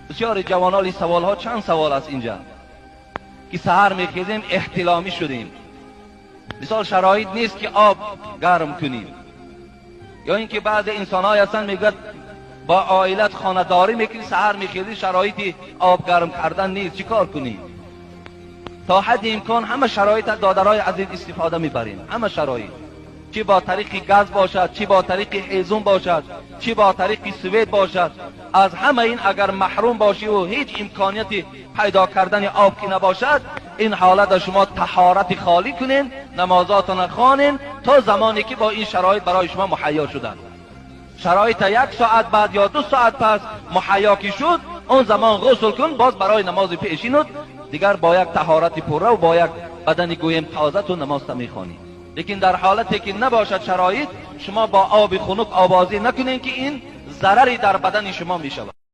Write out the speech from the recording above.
Бисёри ҷавонон ин саволҳо чанд савол аст инҷа ки саҳар мехезем, эҳтиломӣ шудем, мисол шароит нест ки об гарм кунем, ё ин ки баъзе инсонҳое ҳастанд, мегӯяд, бо оилат хонадорӣ мекунӣ, саҳар мехезӣ, шароити об гарм кардан нест, чӣ кор кунӣ? То ҳадди имкон ҳама шароит, додарои азиз, истифода мебарем. Ҳама шароит, чӣ бо тариқи газ бошад, чӣ бо тариқи ҳезум бошад, чӣ бо тариқи свет бошад, аз ҳама ин агар маҳрум бошӣ ва ҳеҷ имконияти пайдо кардани об ки набошад, ин ҳолата шумо таҳорати холӣ кунен, намозотона хонен то замоне ки бо ин шароит барои шумо муҳайё шуданд. Шароита як соат баъд ё 2 соат пас муҳайё ки шуд, он замон ғусл кун, боз барои намози пешинут дигар бо як таҳорати пурра ва бо як бадани гӯем тоза ту намозта мехонӣ. Лекин дар ҳолате ки набошад шароит, шумо бо оби хунук обозӣ накунед, ки ин зараре дар бадани шумо мешавад.